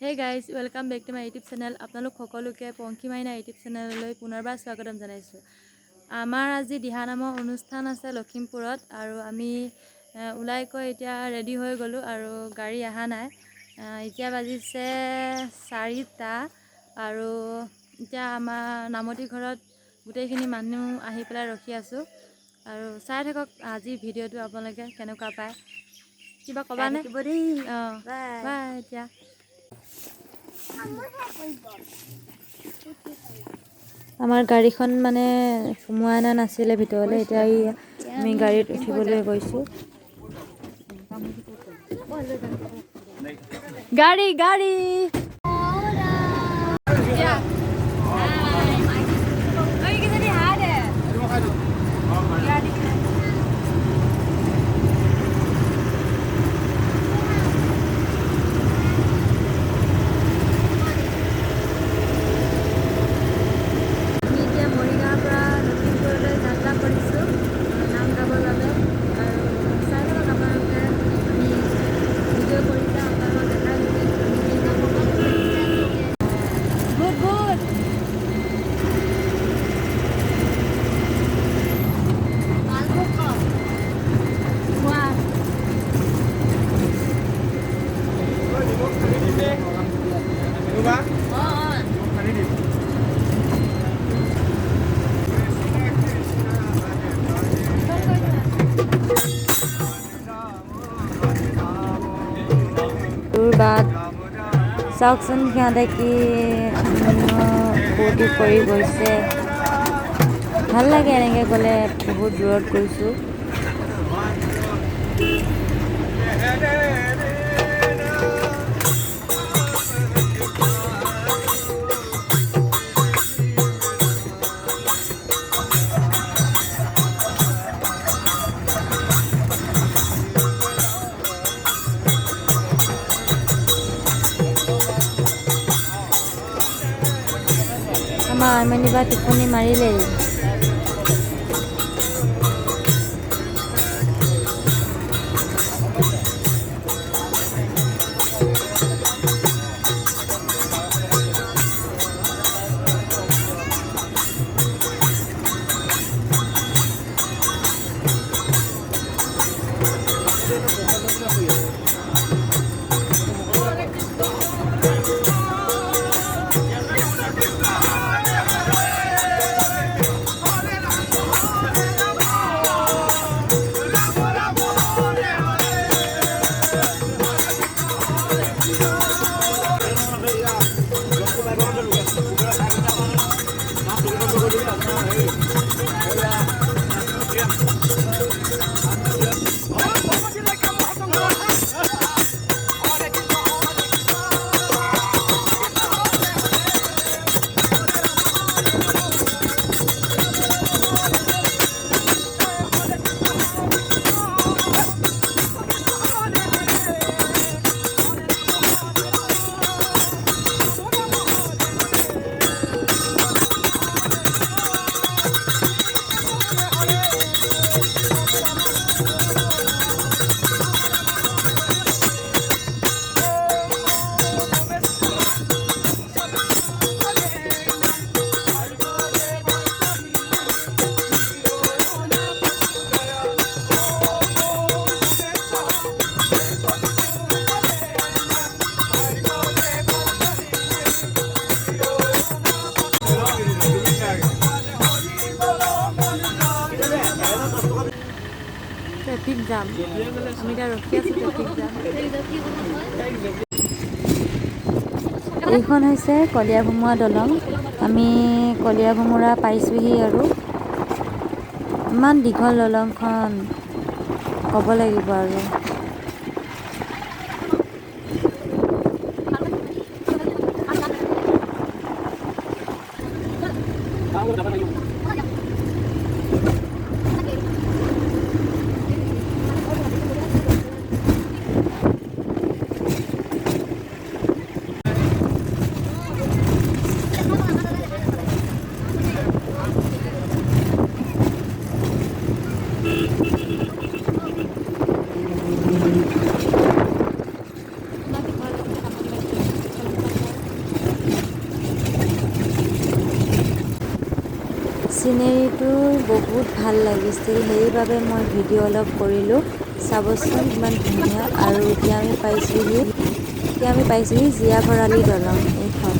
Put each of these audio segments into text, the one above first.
Hey guys, welcome back to my YouTube channel. আপোনালোক সকলোকে পংখী মাইনা YouTube চেনেললৈ পুনৰবাৰ স্বাগতম জনাইছোঁ। আমাৰ আজি দিহানামৰ অনুষ্ঠান আছে লখিমপুৰত আৰু আমি ওলাই গৈ এতিয়া ৰেডি হৈ গ'লোঁ আৰু গাড়ী অহা নাই। এতিয়া বাজিছে 4টা আৰু এতিয়া আমাৰ নামতি ঘৰত গোটেইখিনি মানুহ আহি পেলাই ৰখি আছোঁ আৰু চাই থাকক আজি ভিডিঅ'টো আপোনালোকে কেনেকুৱা পায়। কিবা ক'বানে? অঁ, বাই। এতিয়া আমাৰ গাড়ীখন মানে সোমোৱাই অনা নাছিলে ভিতৰলৈ। এতিয়া এই আমি গাড়ীত উঠিবলৈ গৈছোঁ। গাড়ী গাড়ী। আমি এতিয়া মৰিগাঁৱৰ পৰা লখিমপুৰলৈ যাত্ৰা কৰিছোঁ নাম গাবৰ বাবে আৰু চাই থাকক আপোনালোকে। আমি ভিডিঅ' কৰি যাম, আপোনালোকক দেখাই থাকিম আমি কি নাম। Good good. কোৱা। অঁ। দূৰ বাট চাওকচোন, সিহঁতে কি ফূৰ্তি কৰি গৈছে। ভাল লাগে এনেকৈ গ'লে। বহুত দূৰত গৈছোঁ। আমাৰ আইমণি বা টোপনি মাৰিলেই। ট্ৰেফিক জাম, আমি এতিয়া ৰখি আছোঁ। Traffic jam. এইখন হৈছে কলীয়াভোমোৰা দলং। আমি কলীয়াভোমোৰা পাইছোঁহি আৰু ইমান দীঘল দলংখন, ক'ব লাগিব আৰু। চিনেৰীটো বহুত ভাল লাগিছিল, সেইবাবে মই ভিডিঅ' অলপ কৰিলোঁ। চাবচোন কিমান ধুনীয়া। আৰু এতিয়া আমি পাইছোঁহি জীয়াভৰালী দলং এইখন।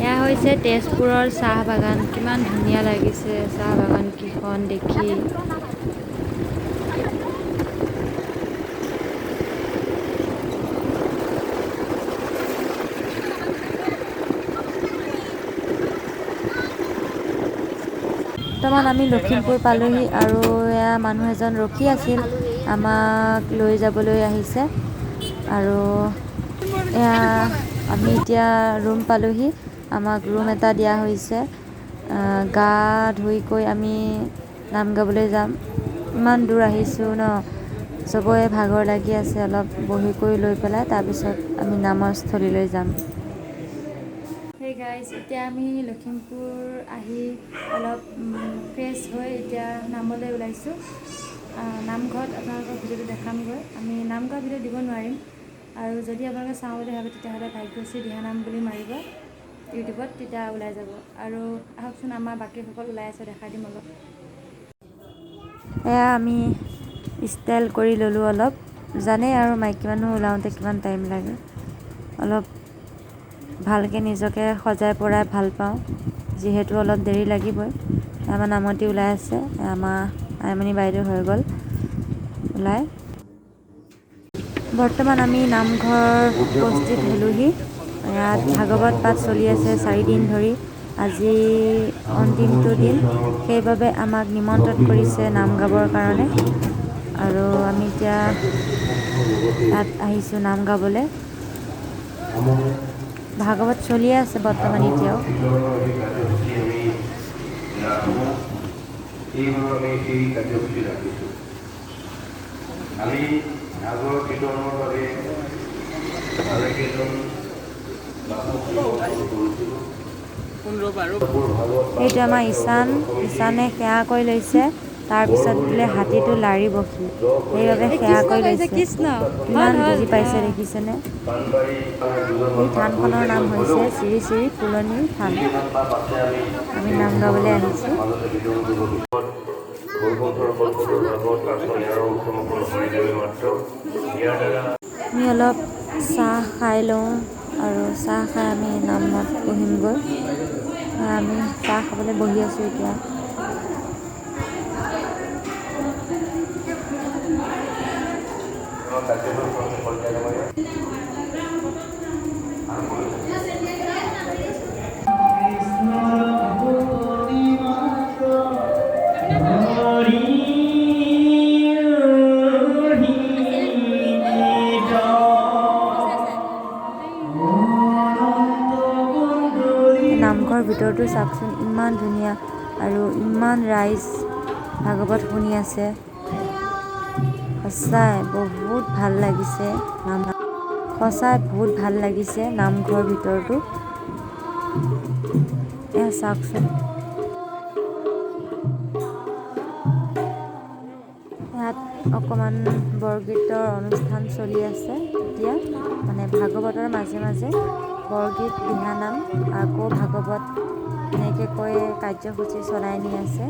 এয়া হৈছে তেজপুৰৰ চাহ বাগান। কিমান ধুনীয়া লাগিছে চাহ বাগানকেইখন দেখি। বৰ্তমান আমি লখিমপুৰ পালোহি আৰু এয়া মানুহ এজন ৰখি আছিল, আমাক লৈ যাবলৈ আহিছে। আৰু এয়া আমি এতিয়া ৰুম পালোহি। আমাক ৰুম এটা দিয়া হৈছে। গা ধুই কৰি আমি নাম গাবলৈ যাম। ইমান দূৰ আহিছোঁ ন, চবৰে ভাগৰ লাগি আছে। অলপ বহি কৰি লৈ পেলাই তাৰপিছত আমি নামৰ স্থলীলৈ যাম। হেই গাইজ, এতিয়া আমি লখিমপুৰ আহি অলপ ফ্ৰেছ হৈ এতিয়া নামলৈ ওলাইছোঁ। নামঘৰত আপোনালোকক ভিডিঅ'টো দেখামগৈ। আমি নাম গোৱা ভিডিঅ' দিব নোৱাৰিম। আৰু যদি আপোনালোকে চাওঁ বুলি ভাবে, তেতিয়াহ'লে ভাগ্যশ্ৰী দিহানাম বুলি মাৰিব ইউটিউবত, তেতিয়া ওলাই যাব। আৰু আহকচোন, আমাৰ বাকীসকল ওলাই আছে, দেখাই দিম অলপ। এয়া আমি ষ্টাইল কৰি ল'লোঁ অলপ। জানেই আৰু মাইকী মানুহ ওলাওঁতে কিমান টাইম লাগে। অলপ ভালকৈ নিজকে সজাই পৰাই ভাল পাওঁ যিহেতু, অলপ দেৰি লাগিবই। আমাৰ নামতি ওলাই আছে। আমাৰ আইমণি বাইদেউ হৈ গ'ল ওলাই। বৰ্তমান আমি নামঘৰ উপস্থিত হ'লোহি। ইয়াত ভাগৱত পাঠ চলি আছে 4 দিন ধৰি। আজি অন্তিমটো দিন, সেইবাবে আমাক নিমন্ত্ৰণ কৰিছে নাম গাবৰ কাৰণে। আৰু আমি এতিয়া ইয়াত আহিছোঁ নাম গাবলৈ। ভাগৱত চলিয়ে আছে বৰ্তমান এতিয়াও। কাৰ্যসূচী আমি ৰাখোঁ। এইবাৰ আমি সেই কাৰ্যসূচী ৰাখিছোঁ। আমি ভাগৱত কীৰ্তনৰ বাবে ভালেকেইজন বাপুক নিমন্ত্ৰণ কৰিছিলোঁ। সেইটো আমাৰ ঈশান। ঈশানে সেৱা কৰি লৈছে। তাৰপিছত বোলে হাতীটো লাৰিবহি, সেইবাবে সেৱা কৰি লৈছে। কিমান বুজি পাইছে দেখিছেনে? এই থানখনৰ নাম হৈছে শ্ৰী শ্ৰী ফুলনি থান। আমি নাম গাবলৈ আহিছোঁ। মাজতে বিতৰণ কৰিব বিচাৰোঁ। বৈকুণ্ঠৰ কল্পতৰু ভাগৱত পাঠৰ ইয়াৰ উত্তম হৰিদেৱে মাত্ৰ ইয়াৰ দ্বাৰা আমি অলপ চাহ খাই লওঁ আৰু চাহ খাই আমি নামত বহিমগৈ। আমি চাহ খাবলৈ বহি আছোঁ এতিয়া। কাৰ্যসূচী পৰ্যায়ক্ৰমে আৰম্ভ হৈছে। নামঘৰ ভিতৰতো চাওকচোন, ইমান ধুনীয়া আৰু ইমান ৰাইজ ভাগৱত শুনি আছে। সঁচাই বহুত ভাল লাগিছে নাম। সঁচাই বহুত ভাল লাগিছে নামঘৰ ভিতৰটো। এয়া চাওকচোন। ইয়াত অকণমান বৰগীতৰ অনুষ্ঠান চলি আছে এতিয়া। মানে ভাগৱতৰ মাজে মাজে বৰগীত, দিহানাম, আকৌ ভাগৱত, এনেকৈ কৈ কাৰ্যসূচী চলাই নি আছে।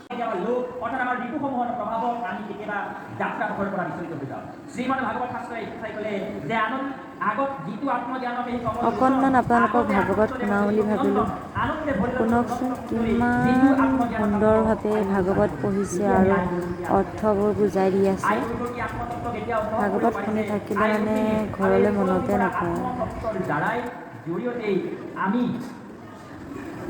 কেতিয়াবা লোভ অৰ্থাৎ আমাৰ ৰিপুসমূহৰ প্ৰভাৱত আমি কেতিয়াবা যাত্ৰা পথৰ পৰা বিচলিত হৈ যাওঁ। শ্ৰীমদ ভাগৱত শাস্ত্ৰই এইটো চাই ক'লে যে আনন্দ আগত যিটো আত্মজ্ঞানত সেই কমল অকণমান আপোনালোকক ভাগৱত শুনাওঁ বুলি ভাবিলোঁ। আনন্দে ভৰি শুনকচোন, কিমান সুন্দৰভাৱে ভাগৱত পঢ়িছে আৰু অৰ্থবোৰ বুজাই দি আছে। ভাগৱত শুনি থাকিলে মানে ঘৰলৈ মনতে নপৰে। আত্মতত্ত্বৰ দ্বাৰাই জৰিয়তেই আমি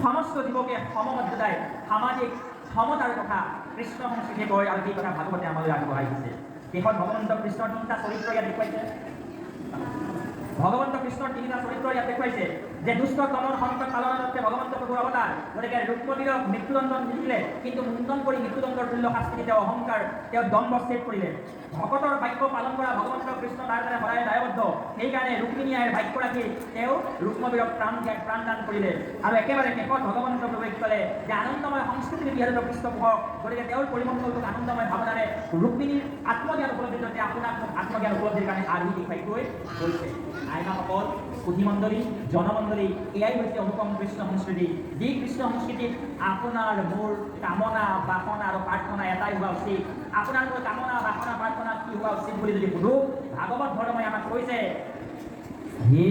সমস্ত জীৱকে সমমৰ্যাদাই সামাজিক সমতাৰ কথা কৃষ্ণ সংস্কৃতিয়ে কয় আৰু সেই কথা ভাগৱতে আমালৈ আগবঢ়াই দিছে। শেষত ভগৱন্ত কৃষ্ণৰ তিনিটা চৰিত্ৰ ইয়াত দেখুৱাইছে। ভগৱন্ত কৃষ্ণৰ তিনিটা চৰিত্ৰ ইয়াত দেখুৱাইছে। যে দুষ্ট দমন সন্ত পালনৰ ভগৱন্ত প্ৰভুৰ অৱতাৰ। গতিকে ৰুক্মবীৰক মৃত্যুদণ্ড নিদিলে, কিন্তু মুণ্ডন কৰি মৃত্যুদণ্ডৰ তুল্য শাস্তি দি তেওঁ অহংকাৰ, তেওঁ দম্ভ ছেদ কৰিলে। ভকতৰ বাক্য পালন কৰা ভগৱন্ত কৃষ্ণ তাৰ কাৰণে সদায় দায়বদ্ধ। সেইকাৰণে ৰুক্মিণী আইৰ বাক্য ৰাখি তেওঁ ৰুক্মবীৰক প্ৰাণদান কৰিলে। আৰু একেবাৰে শেষত ভগৱন্ত প্ৰভুৱে কি ক'লে যে আনন্দময় সংস্কৃতিৰ বিহাৰৰ পৃষ্ঠপোষক, গতিকে তেওঁৰ পৰিমণ্ডলটোক আনন্দময় ভাৱনাৰে ৰুক্মিণীৰ আত্মজ্ঞান উপলব্ধিৰ জৰিয়তে আপোনাক মোক আত্মজ্ঞান উপলব্ধিৰ কাৰণে আৰ্হি দেখুৱাই থৈ গৈছে। আইমাসকল, সুধীমণ্ডলী, জনমণ্ডলী, এয়াই হৈছে অনুপম কৃষ্ণ সংস্কৃতি। যি কৃষ্ণ সংস্কৃতিত আপোনাৰ মোৰ কামনা বাসনা আৰু প্ৰাৰ্থনা এটাই হোৱা উচিত। আপোনাৰ মোৰ কামনা বাসনা প্ৰাৰ্থনা কি হোৱা উচিত বুলি যদি সোধো, ভাগৱত ধৰ্মই আমাক কৈছে, হে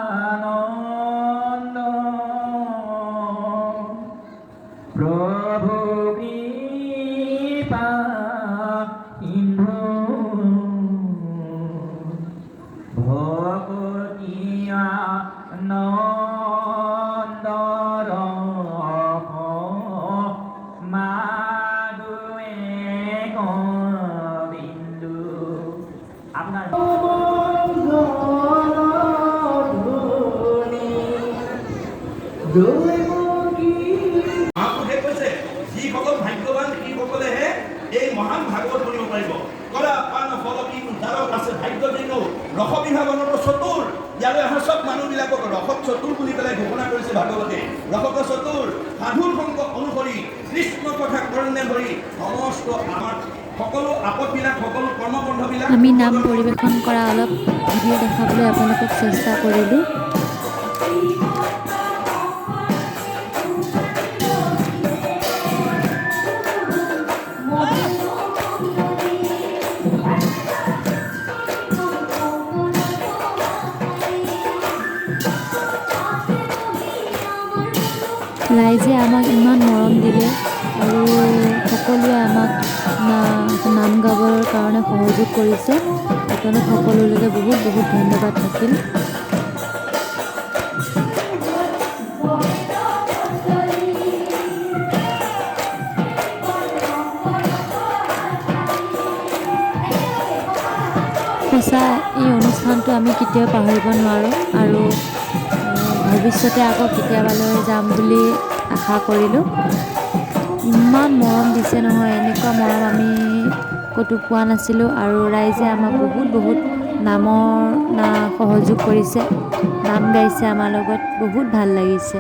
পৰমানন্দ প্ৰভু কৃপা সিন্ধু ভকতিয়া নন্দ ৰস মাধুৱে গোবিন্দু। আপোনাৰ মহাপুৰুষে কৈছে, যিসকল ভাগ্যৱান সেইসকলেহে এই মহান ভাগৱত শুনিব পাৰিব। কৰা পান ফল কি উদ্ধাৰক আছে ভাগ্য যেনো ৰস বিভাগনতো চতুৰ। ইয়ালৈ অহা চব মানুহবিলাকক ৰসত চতুৰ বুলি পেলাই ঘোষণা কৰিছে ভাগৱতে। ৰসত চতুৰ সাধুৰ সংগ অনুসৰি কৃষ্ণ কথা কৰ্ণে ধৰি সমস্ত আমাৰ সকলো আপদবিলাক, সকলো কৰ্মবন্ধবিলাক আমি নাম পৰিৱেশন কৰা অলপ ভিডিঅ' দেখাবলৈ আপোনালোকক চেষ্টা কৰিলোঁ। ৰাইজে আমাক ইমান মৰম দিলে আৰু সকলোৱে আমাক নাম গাবৰ কাৰণে সহযোগ কৰিছে। আপোনালোক সকলোলৈকে বহুত বহুত ধন্যবাদ থাকিল। সঁচা এই অনুষ্ঠানটো আমি কেতিয়াও পাহৰিব নোৱাৰোঁ আৰু ভৱিষ্যতে আকৌ কেতিয়াবালৈ যাম বুলি আশা কৰিলোঁ। ইমান মৰম দিছে নহয়, এনেকুৱা মৰম আমি ক'তো পোৱা নাছিলোঁ। আৰু ৰাইজে আমাক বহুত বহুত নামৰ সহযোগ কৰিছে, নাম গাইছে আমাৰ লগত, বহুত ভাল লাগিছে।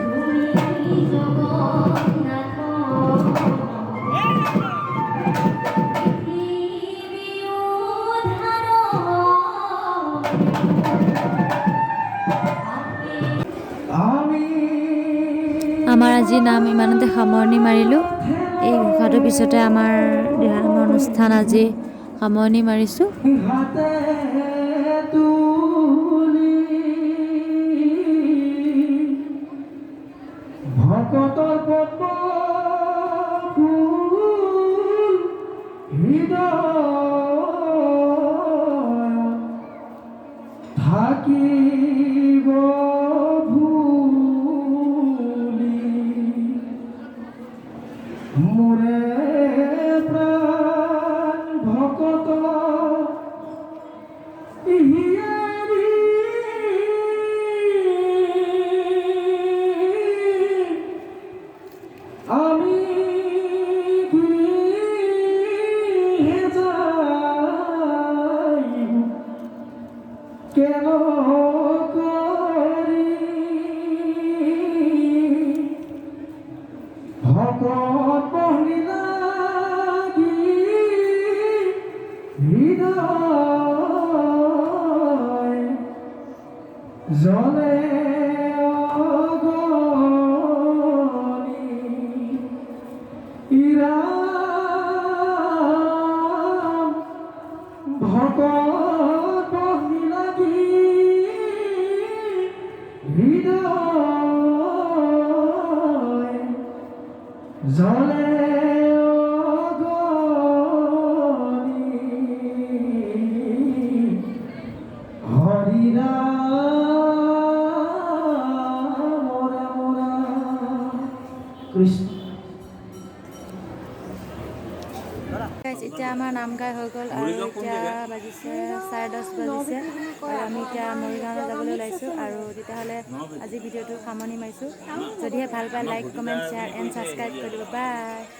আমাৰ আজি নাম ইমানতে সামৰণি মাৰিলোঁ। এই ঘোষাটোৰ পিছতে আমাৰ দিহানামৰ অনুষ্ঠান আজি সামৰণি মাৰিছোঁ। ভকতৰ পদ্ম ফুল হৃদয় থাকিব ভুলি, মোৰে প্ৰাণ ভকত হিয়াৰি আমি গৃহে যাইব কেন কৰি, ভকত বহনি লাগি হৃদয় জ্বলে অগনি। ৰাম ভকত বহনি লাগি হৃদয় জ্বলে অগনি। হৰি ৰাম ৰাম ৰাম কৃষ্ণ। Guys, এতিয়া আমাৰ নাম গাই হৈ গ'ল আৰু এতিয়া বাজিছে 10:30 বাজিছে আৰু আমি এতিয়া মৰিগাঁৱলৈ যাবলৈ ওলাইছোঁ। আৰু তেতিয়াহ'লে আজি ভিডিঅ'টো সামৰণি মাৰিছোঁ। যদিহে ভাল পায়, like, comment, share and subscribe কৰি দিব। বাই।